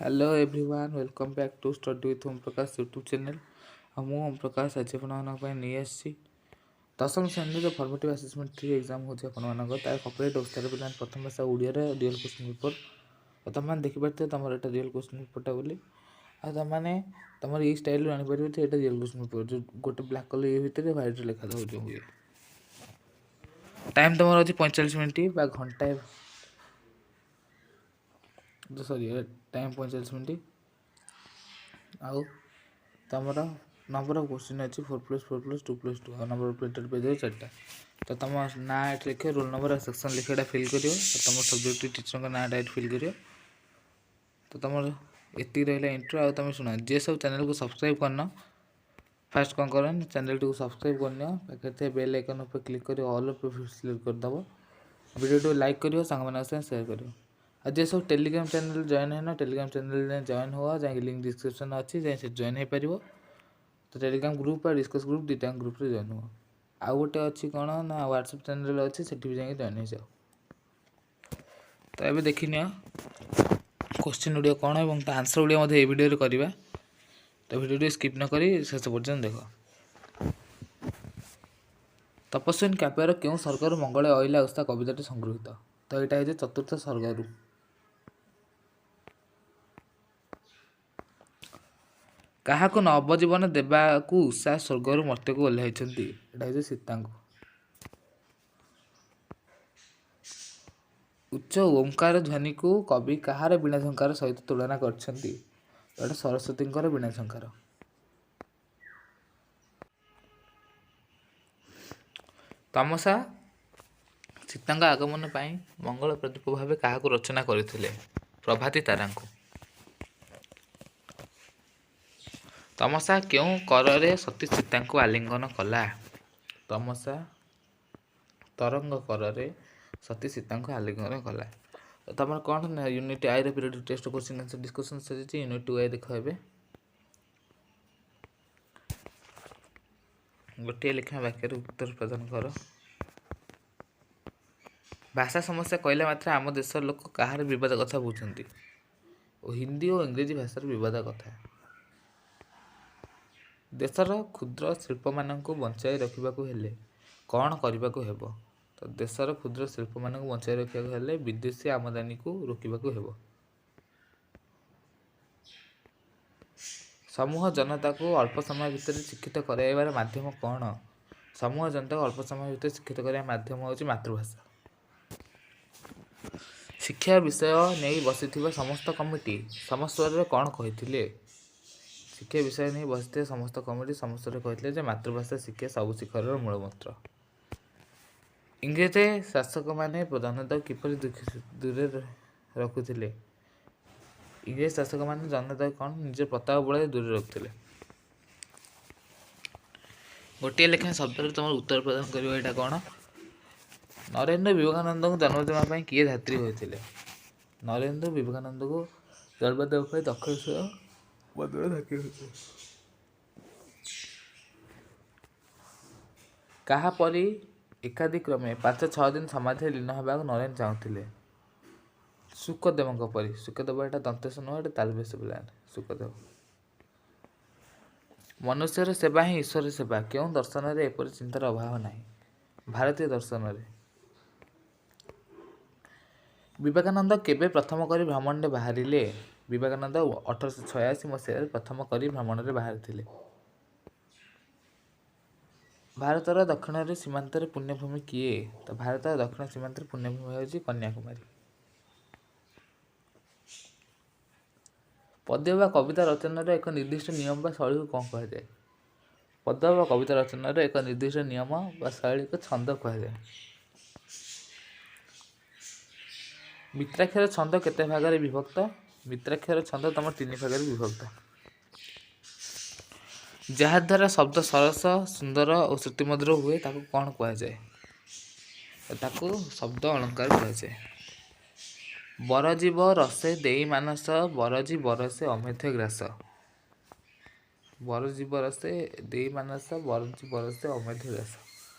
Hello everyone, welcome back to Study with Om Prakash YouTube channel. ଆଉ ମୁଁ ଓମ୍ ପ୍ରକାଶ ଆଜି ଆପଣମାନଙ୍କ ପାଇଁ ନେଇ ଆସିଛି ଦଶମ ଶ୍ରେଣୀର ଯେଉଁ ଫର୍ମେଟିଭ୍ ଆସେସମେଣ୍ଟ 3 ଏକ୍ଜାମ୍ ହେଉଛି ଆପଣମାନଙ୍କର, ତାର କପିରାଇଟ୍ ଅବସ୍ଥାରେ ପିଲାମାନେ ପ୍ରଥମ ଭାଷା ଓଡ଼ିଆର ରିଅଲ୍ କ୍ୱେଶ୍ଚିନ୍ ପେପର୍। ଆଉ ତୁମେମାନେ ଦେଖିପାରୁଥିବ ତୁମର ଏଇଟା ରିଅଲ୍ କ୍ୱେଶ୍ଚିନ୍ ପେପର୍ଟା ବୋଲି। ଆଉ ତୁମେମାନେ ତୁମର ଏଇ ଷ୍ଟାଇଲ୍ରୁ ଜାଣିପାରିବ ଯେ ଏଇଟା ରିଅଲ୍ କ୍ୱେଶ୍ଚିନ୍ ପେପର୍, ଯେଉଁ ଗୋଟେ ବ୍ଲାକ୍ କଲର୍ ଇଏ ଭିତରେ ହ୍ୱାଇଟ୍ରେ ଲେଖାଯାଉଛି ଯେଉଁ ଇଏ। ଟାଇମ୍ ତୁମର ଅଛି 45 ମିନିଟ୍ ବା ଘଣ୍ଟାଏ, ସରି, ଟାଇମ୍ 45 ମିନିଟ୍। ଆଉ ତୁମର ନମ୍ବର ଅଫ୍ କୋଶ୍ଚିନ୍ ଅଛି 4 + 4 + 2 + 2। ଆଉ ନମ୍ବର ଅଫ୍ ପ୍ରିଣ୍ଟେଡ଼ ପେଜ୍ ଅଛି 4ଟା। ତ ତୁମ ନାଁ ଏଠି ଲେଖିବ, ରୋଲ୍ ନମ୍ବର ଆଉ ସେକ୍ସନ୍ ଲେଖି ଏଇଟା ଫିଲ୍ କରିବ। ଆଉ ତୁମ ସବଜେକ୍ଟ ଟିଚରଙ୍କ ନାଁଟା ଏଠି ଫିଲ୍ କରିବ। ତ ତୁମର ଏତିକି ରହିଲା ଇଣ୍ଟ୍ରୋ। ଆଉ ତୁମେ ଶୁଣ, ଯିଏ ସବୁ ଚ୍ୟାନେଲକୁ ସବସ୍କ୍ରାଇବ୍ କରିନ, ଫାର୍ଷ୍ଟ କ'ଣ କର, ଚ୍ୟାନେଲଟିକୁ ସବସ୍କ୍ରାଇବ୍ କରିନିଅ। ପାଖରେ ଥିବା ବେଲ୍ ଆଇକନ୍ ଉପରେ କ୍ଲିକ୍ କରି ଅଲ୍ ଉପରେ ସିଲେକ୍ଟ କରିଦେବ। ଭିଡ଼ିଓଟିକୁ ଲାଇକ୍ କରିବ, ସାଙ୍ଗମାନଙ୍କ ସାଙ୍ଗେ ସେୟାର କରିବ। ଆଉ ଯିଏ ସବୁ ଟେଲିଗ୍ରାମ ଚ୍ୟାନେଲ୍ ଜଏନ୍ ହେଇନ, ଟେଲିଗ୍ରାମ ଚ୍ୟାନେଲ୍ ଯାଇ ଜଏନ୍ ହୁଅ। ଯାଇକି ଲିଙ୍କ୍ ଡିସ୍କ୍ରିପ୍ସନ୍ ଅଛି, ଯାଇ ସେଠି ଜଏନ୍ ହେଇପାରିବ। ତ ଟେଲିଗ୍ରାମ ଗ୍ରୁପ୍ ଆଉ ଡିସ୍କସ୍ ଗ୍ରୁପ୍ ଦୁଇଟା ଗ୍ରୁପ୍ରେ ଜଏନ୍ ହୁଅ। ଆଉ ଗୋଟେ ଅଛି କ'ଣ ନା ହ୍ୱାଟ୍ସଆପ୍ ଚ୍ୟାନେଲ୍ ଅଛି, ସେଠି ବି ଯାଇକି ଜଏନ୍ ହେଇଯାଅ। ତ ଏବେ ଦେଖିନିଅ କୋଶ୍ଚିନ୍ ଗୁଡ଼ିକ କ'ଣ ଏବଂ ତା ଆନ୍ସର୍ ଗୁଡ଼ିକ ମଧ୍ୟ ଏଇ ଭିଡ଼ିଓରେ କରିବା। ତ ଭିଡ଼ିଓଟି ସ୍କିପ୍ ନ କରି ଶେଷ ପର୍ଯ୍ୟନ୍ତ ଦେଖ। ତପସ୍ୱିନୀ କାବ୍ୟର କେଉଁ ସର୍ଗରୁ ମଙ୍ଗଳେ ଅଇଲା ଉଷା କବିତାଟି ସଂଗୃହୀତ? ତ ଏଇଟା ହେଉଛି ଚତୁର୍ଥ ସର୍ଗରୁ। କାହାକୁ ନବଜୀବନ ଦେବାକୁ ଉଷା ସ୍ୱର୍ଗରୁ ମର୍ତ୍ତ୍ୟକୁ ଓହ୍ଲାଇଛନ୍ତି? ଏଇଟା ହେଉଛି ସୀତାଙ୍କୁ। ଉଚ୍ଚ ଓଁକାର ଧ୍ୱନିକୁ କବି କାହାର ବୀଣା ଝଙ୍କାର ସହିତ ତୁଳନା କରିଛନ୍ତି? ଏଇଟା ସରସ୍ୱତୀଙ୍କର ବୀଣା ଝଙ୍କାର। ତମସା ସୀତାଙ୍କ ଆଗମନ ପାଇଁ ମଙ୍ଗଳ ପ୍ରଦୀପ ଭାବେ କାହାକୁ ରଚନା କରିଥିଲେ? ପ୍ରଭାତୀ ତାରାଙ୍କୁ। ତମସା କେଉଁ କରରେ ସତୀ ସୀତାଙ୍କୁ ଆଲିଙ୍ଗନ କଲା? ତମସା ତରଙ୍ଗ କରରେ ସତୀ ସୀତାଙ୍କୁ ଆଲିଙ୍ଗନ କଲା। ତମର କ'ଣ ନା ୟୁନିଟ୍ ଆଇର period test question answer discussion ସରିଛି। ୟୁନିଟ୍ 2 I ଦେଖ ଏବେ। ଗୋଟିଏ ଲେଖା ବାକ୍ୟରେ ଉତ୍ତର ପ୍ରଦାନ କର। ଭାଷା ସମସ୍ୟା କହିଲା ମାତ୍ରେ ଆମ ଦେଶର ଲୋକ କାହାର ବିବାଦ କଥା ବୁଝନ୍ତି? ଓ ହିନ୍ଦୀ ଓ ଇଂରେଜୀ ଭାଷାର ବିବାଦ କଥା। ଦେଶର କ୍ଷୁଦ୍ର ଶିଳ୍ପମାନଙ୍କୁ ବଞ୍ଚାଇ ରଖିବାକୁ ହେଲେ କ'ଣ କରିବାକୁ ହେବ? ତ ଦେଶର କ୍ଷୁଦ୍ର ଶିଳ୍ପମାନଙ୍କୁ ବଞ୍ଚାଇ ରଖିବାକୁ ହେଲେ ବିଦେଶୀ ଆମଦାନୀକୁ ରୋକିବାକୁ ହେବ। ସମୂହ ଜନତାକୁ ଅଳ୍ପ ସମୟ ଭିତରେ ଶିକ୍ଷିତ କରାଇବାର ମାଧ୍ୟମ କ'ଣ? ସମୂହ ଜନତାକୁ ଅଳ୍ପ ସମୟ ଭିତରେ ଶିକ୍ଷିତ କରିବା ମାଧ୍ୟମ ହେଉଛି ମାତୃଭାଷା। ଶିକ୍ଷା ବିଷୟ ନେଇ ବସିଥିବା ସମସ୍ତ କମିଟି ସମସ୍ୱରରେ କ'ଣ କହିଥିଲେ? ଶିକ୍ଷା ବିଷୟ ନେଇ ବସିଥିବା ସମସ୍ତ କମିଟି ସମସ୍ୱରରେ କହିଥିଲେ ଯେ ମାତୃଭାଷା ଶିକ୍ଷା ସବୁ ଶିଖରର ମୂଳମନ୍ତ୍ର। ଇଂରେଜ ଶାସକମାନେ ଜନତାକୁ କିପରି ଦୂରରେ ରଖୁଥିଲେ? ଇଂରେଜ ଶାସକମାନେ ଜନତାକୁ କ'ଣ ନିଜ ପ୍ରତାପ ବଳରେ ଦୂରରେ ରଖୁଥିଲେ। ଗୋଟିଏ ଲେଖାଏଁ ଶବ୍ଦରେ ତୁମର ଉତ୍ତର ପ୍ରଦାନ କରିବ। ଏଇଟା କ'ଣ? ନରେନ୍ଦ୍ର ବିବେକାନନ୍ଦଙ୍କୁ ଜନ୍ମ ଦେବା ପାଇଁ କିଏ ଧାତ୍ରୀ ହୋଇଥିଲେ? ନରେନ୍ଦ୍ର ବିବେକାନନ୍ଦଙ୍କୁ ଜନ୍ମ ଦେବା ପାଇଁ ଦକ୍ଷିଣେଶ୍ୱର ମନ୍ଦିର ଧାତ୍ରୀ ହୋଇଥିଲେ। କାହା ପରି ଏକାଦିକ୍ରମେ 5-6 ଦିନ ସମାଧିରେ ଲୀନ ହେବାକୁ ନରେନ ଚାହୁଁଥିଲେ? ଶୁକଦେବଙ୍କ ପରି। ଶୁକଦେବ ଏଇଟା ଦନ୍ତେଶ ନୁହଁ, ଏଇଟା ତାଲବେଶ ପିଲାମାନେ। ଶୁକଦେବ। ମନୁଷ୍ୟର ସେବା ହିଁ ଈଶ୍ୱର ସେବା। କେଉଁ ଦର୍ଶନରେ ଏପରି ଚିନ୍ତାର ଅଭାବ ନାହିଁ? ଭାରତୀୟ ଦର୍ଶନରେ। ବିବେକାନନ୍ଦ କେବେ ପ୍ରଥମ କରି ଭ୍ରମଣରେ ବାହାରିଲେ? ବିବେକାନନ୍ଦ 1886 ମସିହାରେ ପ୍ରଥମ କରି ଭ୍ରମଣରେ ବାହାରିଥିଲେ। ଭାରତର ଦକ୍ଷିଣରେ ସୀମାନ୍ତରେ ପୁଣ୍ୟଭୂମି କିଏ? ତ ଭାରତର ଦକ୍ଷିଣ ସୀମାନ୍ତରେ ପୁଣ୍ୟଭୂମି ହେଉଛି କନ୍ୟାକୁମାରୀ। ପଦ୍ୟ ବା କବିତା ରଚନାର ଏକ ନିର୍ଦ୍ଦିଷ୍ଟ ନିୟମ ବା ଶୈଳୀକୁ କ'ଣ କୁହାଯାଏ? ପଦ ବା କବିତା ରଚନାର ଏକ ନିର୍ଦ୍ଦିଷ୍ଟ ନିୟମ ବା ଶୈଳୀକୁ ଛନ୍ଦ କୁହାଯାଏ। ମିତ୍ରାକ୍ଷର ଛନ୍ଦ କେତେ ଭାଗରେ ବିଭକ୍ତ? ମିତ୍ରାକ୍ଷର ଛନ୍ଦ ତମର 3 ଭାଗରେ ବିଭକ୍ତ। ଯାହାଦ୍ୱାରା ଶବ୍ଦ ସରସ, ସୁନ୍ଦର ଓ ଶ୍ରୁତିମଧୁର ହୁଏ ତାକୁ କ'ଣ କୁହାଯାଏ? ତାକୁ ଶବ୍ଦ ଅଳଙ୍କାର କୁହାଯାଏ। ବରଜୀବ ରସେ ଦେଇ ମାନସ, ବରଜୀ ବରସେ ଅମେଧ୍ୟ ଗ୍ରାସ। ବରଜୀବ ରସେ ଦେଇ ମାନସ, ବରଜୀ ବରସେ ଅମେଧ୍ୟ ଗ୍ରାସ।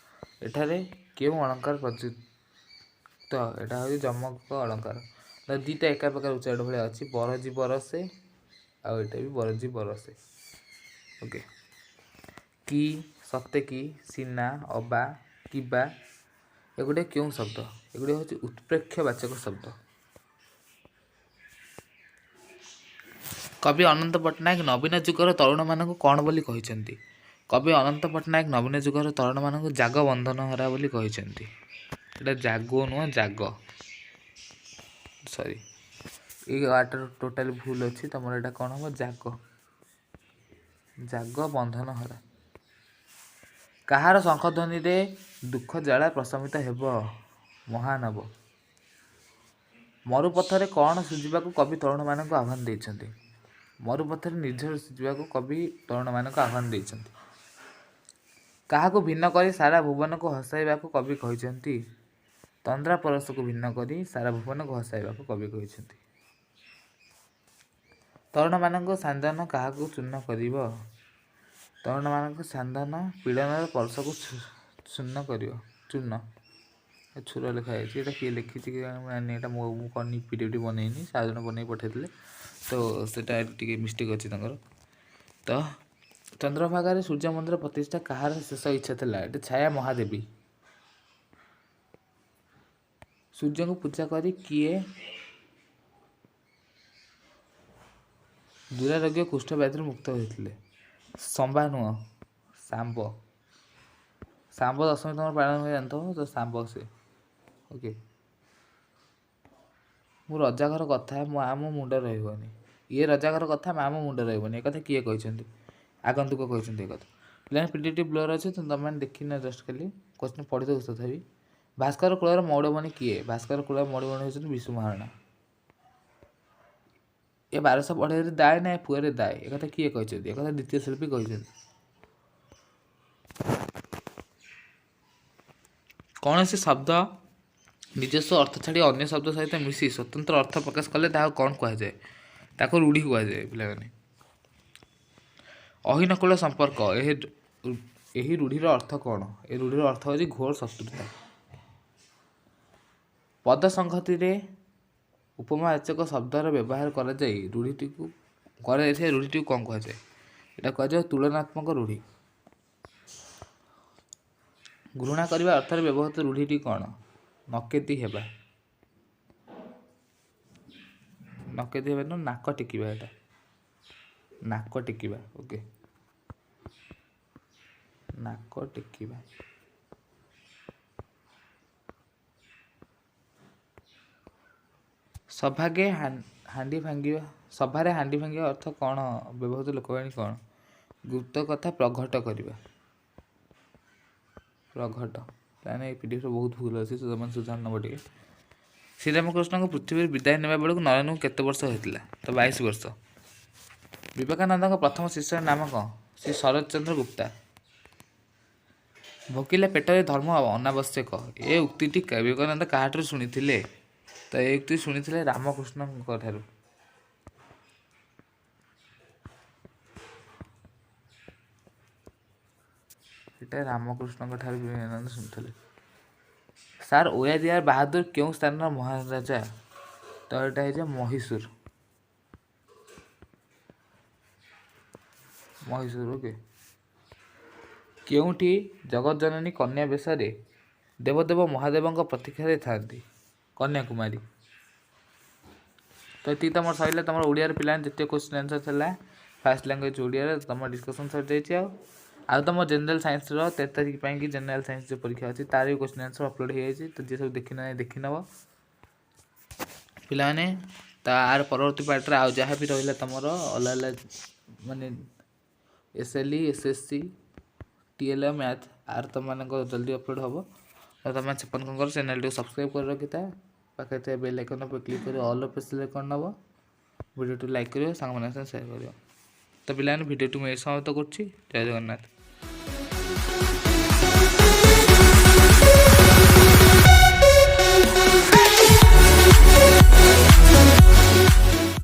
ଏଠାରେ କେଉଁ ଅଳଙ୍କାର ପ୍ରଯୁକ୍ତ? ଏଇଟା ହେଉଛି ଯମକ ଅଳଙ୍କାର। ଦୁଇଟା ଏକା ପ୍ରକାର ଉଚ୍ଚାରଣ ଭଳିଆ ଅଛି, ବରଜି ବରସେ ଆଉ ଏଇଟା ବି ବରଜି ବରସେ। ଓକେ, କି, ସତେ କି, ସିନା, ଅବା, କିବା ଏଗୁଡ଼ିକ କେଉଁ ଶବ୍ଦ? ଏଗୁଡ଼ିକ ହେଉଛି ଉତ୍ପ୍ରେକ୍ଷବାଚକ ଶବ୍ଦ। କବି ଅନନ୍ତ ପଟ୍ଟନାୟକ ନବୀନ ଯୁଗର ତରୁଣମାନଙ୍କୁ କ'ଣ ବୋଲି କହିଛନ୍ତି? କବି ଅନନ୍ତ ପଟ୍ଟନାୟକ ନବୀନ ଯୁଗର ତରୁଣମାନଙ୍କୁ ଜାଗ ବନ୍ଧନହରା ବୋଲି କହିଛନ୍ତି। ଏଇଟା ଜାଗୋ ନୁହଁ, ଜାଗ, ସରି, ଏଇ ୱାର୍ଡ଼ଟା ଟୋଟାଲି ଭୁଲ ଅଛି ତମର। ଏଇଟା କ'ଣ ହେବ? ଜାଗ, ଜାଗ ବନ୍ଧନହରା। କାହାର ଶଙ୍ଖଧ୍ୱନିରେ ଦୁଃଖ ଜ୍ୱାଳା ପ୍ରଶମିତ ହେବ? ମହାନବ। ମରୁପଥରେ କ'ଣ ସୁଝିବାକୁ କବି ତରୁଣମାନଙ୍କୁ ଆହ୍ୱାନ ଦେଇଛନ୍ତି? ମରୁପଥରେ ନିର୍ଝର ସୁଝିବାକୁ କବି ତରୁଣମାନଙ୍କୁ ଆହ୍ୱାନ ଦେଇଛନ୍ତି। କାହାକୁ ଭିନ୍ନ କରି ସାରା ଭୁବନକୁ ହସାଇବାକୁ କବି କହିଛନ୍ତି? ତନ୍ଦ୍ରା ପରଶକୁ ଭିନ୍ନ କରି ସାରା ଭୁବନକୁ ହସାଇବାକୁ କବି କହିଛନ୍ତି। ତରୁଣମାନଙ୍କ ସାନ୍ଦନ କାହାକୁ ଚୂର୍ଣ୍ଣ କରିବ? ତରୁଣମାନଙ୍କ ସାନ୍ଦନ ପୀଡ଼ନର ପରଶକୁ ଚୂର୍ଣ୍ଣ କରିବ। ଚୂର୍ଣ୍ଣ, ଛୁର ଲେଖା ହେଇଛି, ଏଇଟା କିଏ ଲେଖିଛି କି ମୁଁ ଜାଣିନି। ଏଇଟା ମୁଁ କରିନି, ପିଡିଏଫ୍ ବନେଇନି, ସାର୍ ଜଣେ ବନେଇ ପଠାଇଥିଲେ, ତ ସେଇଟା ଟିକେ ମିଷ୍ଟେକ୍ ଅଛି ତାଙ୍କର। ତ ଚନ୍ଦ୍ରଭାଗାରେ ସୂର୍ଯ୍ୟ ମନ୍ଦିର ପ୍ରତିଷ୍ଠା କାହାର ଶେଷ ଇଚ୍ଛା ଥିଲା? ଏଇଟା ଛାୟା ମହାଦେବୀ। ସୂର୍ଯ୍ୟଙ୍କୁ ପୂଜା କରି କିଏ ଦୁରାରୋଗ୍ୟ କୁଷ୍ଠ ବ୍ୟାଧିରୁ ମୁକ୍ତ ହୋଇଥିଲେ? ସମ୍ବା ନୁହଁ, ଶାମ୍ବ। ଶାମ୍ବ ଦଶମୀ ତମର ପାଳନ ହୁଏ ଜାଣିଥିବ ତ, ଶାମ୍ବ ସେ। ଓକେ, ମୁଁ ରଜାଘର କଥା ମା ମୋ ମୁଣ୍ଡ ରହିବନି। ଇଏ ରଜାଘର କଥା ମା ମୋ ମୁଣ୍ଡ ରହିବନି, ଏ କଥା କିଏ କହିଛନ୍ତି? ଆଗନ୍ତୁକ କହିଛନ୍ତି ଏ କଥା। ପିଲାମାନେ, ପିଡିଏଫ୍ ବ୍ଲର୍ ଅଛି ତ ତମେମାନେ ଦେଖିନ, ଜଷ୍ଟ ଖାଲି କ୍ୱେଶ୍ଚନ୍ ପଢ଼ିଦେବ ତଥାପି। ଭାସ୍କର କୁଳର ମଉଡ଼ମଣି କିଏ? ଭାସ୍କର କୁଳର ମଉଡ଼ମଣି ହେଉଛନ୍ତି ବିଶୁ ମହାରଣା। ଏ 1200 ବଢ଼େଇରେ ଦାଏ ନା ଏ ପୁଅରେ ଦାଏ, ଏ କଥା କିଏ କହିଛନ୍ତି? ଏ କଥା ଦ୍ୱିତୀୟ ଶିଳ୍ପୀ କହିଛନ୍ତି। କୌଣସି ଶବ୍ଦ ନିଜସ୍ୱ ଅର୍ଥ ଛାଡ଼ି ଅନ୍ୟ ଶବ୍ଦ ସହିତ ମିଶି ସ୍ୱତନ୍ତ୍ର ଅର୍ଥ ପ୍ରକାଶ କଲେ ତାହାକୁ କ'ଣ କୁହାଯାଏ? ତାକୁ ରୂଢ଼ି କୁହାଯାଏ। ପିଲାମାନେ, ଅହିନକୁଳ ସମ୍ପର୍କ ଏହି ରୂଢ଼ିର ଅର୍ଥ କ'ଣ? ଏ ରୂଢ଼ିର ଅର୍ଥ ହେଉଛି ଘୋର ଶତ୍ରୁତା। ପଦ ସଂହତିରେ ଉପମାବାଚକ ଶବ୍ଦର ବ୍ୟବହାର କରାଯାଇ ରୂଢ଼ିଟିକୁ କରାଯାଇଥିବା ରୂଢ଼ିଟିକୁ କ'ଣ କୁହାଯାଏ? ଏଇଟା କୁହାଯାଏ ତୁଳନାତ୍ମକ ରୂଢ଼ି। ଘୃଣା କରିବା ଅର୍ଥରେ ବ୍ୟବହୃତ ରୂଢ଼ିଟି କ'ଣ? ନକେତି ହେବା। ନକେତି ହେବା ନୁହଁ, ନାକ ଟେକିବା, ଏଇଟା ନାକ ଟେକିବା। ଓକେ, ନାକ ଟେକିବା। ସଭାଗେ ହାଣ୍ଡି ଭାଙ୍ଗିବା, ସଭାରେ ହାଣ୍ଡି ଭାଙ୍ଗିବା ଅର୍ଥ କ'ଣ? ବ୍ୟବହୃତ ଲୋକବାଣୀ କ'ଣ? ଗୁପ୍ତ କଥା ପ୍ରଘଟ କରିବା, ପ୍ରଘଟ। ତାହେଲେ ଏଇ ପିଡିଏଫ୍ରେ ବହୁତ ଭୁଲ ଅଛି, ତ ତମେ ସୁଧାର ନେବ ଟିକେ। ଶ୍ରୀରାମକୃଷ୍ଣଙ୍କ ପୃଥିବୀରୁ ବିଦାୟ ନେବା ବେଳକୁ ନରେନ୍ଦ୍ରଙ୍କୁ କେତେ ବର୍ଷ ହୋଇଥିଲା? ତ 22 ବର୍ଷ। ବିବେକାନନ୍ଦଙ୍କ ପ୍ରଥମ ଶିଷ୍ୟର ନାମ କ'ଣ? ଶ୍ରୀ ଶରତ ଚନ୍ଦ୍ର ଗୁପ୍ତା। ଭୋକିଲା ପେଟରେ ଧର୍ମ ଅନାବଶ୍ୟକ, ଏ ଉକ୍ତିଟି ବିବେକାନନ୍ଦ କାହାଠାରୁ ଶୁଣିଥିଲେ? ତ ଏ ଉକ୍ତି ଶୁଣିଥିଲେ ରାମକୃଷ୍ଣଙ୍କ ଠାରୁ। ଏଇଟା ରାମକୃଷ୍ଣଙ୍କ ଠାରୁ ବିବେକାନନ୍ଦ ଶୁଣିଥିଲେ। ସାର୍ ଓୟାଦିଆର ବାହାଦୁର କେଉଁ ସ୍ଥାନର ମହାରାଜା? ତ ଏଇଟା ହେଇଯିବ ମହୀଶୂର। ମହୀଶୂର। ଓକେ, କେଉଁଠି ଜଗତଜନନୀ କନ୍ୟା ବେଶରେ ଦେବଦେବ ମହାଦେବଙ୍କ ପ୍ରତୀକ୍ଷାରେ ଥାଆନ୍ତି? କନ୍ୟାକୁମାରୀ। ତ ଏତିକି ତମର ସରିଲା। ତମର ଓଡ଼ିଆର ପିଲାମାନେ ଯେତିକି କ୍ୱେଶ୍ଚନ୍ ଆନ୍ସର୍ ଥିଲା ଫାର୍ଷ୍ଟ ଲାଙ୍ଗୁଏଜ୍ ଓଡ଼ିଆରେ ତମ ଡିସ୍କସନ୍ ସରିଯାଇଛି। ଆଉ ତମ ଜେନେରାଲ୍ ସାଇନ୍ସର 13 ତାରିଖ ପାଇଁକି ଜେନେରାଲ୍ ସାଇନ୍ସ ଯେଉଁ ପରୀକ୍ଷା ଅଛି ତାର ବି କ୍ୱେଶ୍ଚନ୍ ଆନ୍ସର୍ ଅପଲୋଡ଼ ହେଇଯାଇଛି। ତ ଯିଏ ସବୁ ଦେଖିନ ଦେଖିନେବ ପିଲାମାନେ। ତାର ପରବର୍ତ୍ତୀ ପାର୍ଟରେ ଆଉ ଯାହା ବି ରହିଲା ତମର ଅଲଗା ଅଲଗା ମାନେ S L E, S S C, T L M, math ଆର ତମମାନଙ୍କ ଜଲ୍ଦି ଅପଲୋଡ଼ ହେବ। ତ ତମେ ସେପର୍ଯ୍ୟନ୍ତ କ'ଣ କର, ଚ୍ୟାନେଲ୍ଟିକୁ ସବସ୍କ୍ରାଇବ୍ କରି ରଖିଥା, ପାଖରେ ଥିବା ବେଲ୍ ଆଇକନ୍ ଉପରେ କ୍ଲିକ୍ କରି ଅଲ୍ ଉପରେ ସିଲେକ୍ଟ କରିନେବ, ଭିଡ଼ିଓଟି ଲାଇକ୍ କରିବ, ସାଙ୍ଗମାନଙ୍କ ସାଙ୍ଗେ ସେୟାର କରିବ। ତ ପିଲାମାନେ, ଭିଡ଼ିଓଟି ମୁଁ ଏଇ ସମାପ୍ତ କରୁଛି। ଜୟ ଜଗନ୍ନାଥ।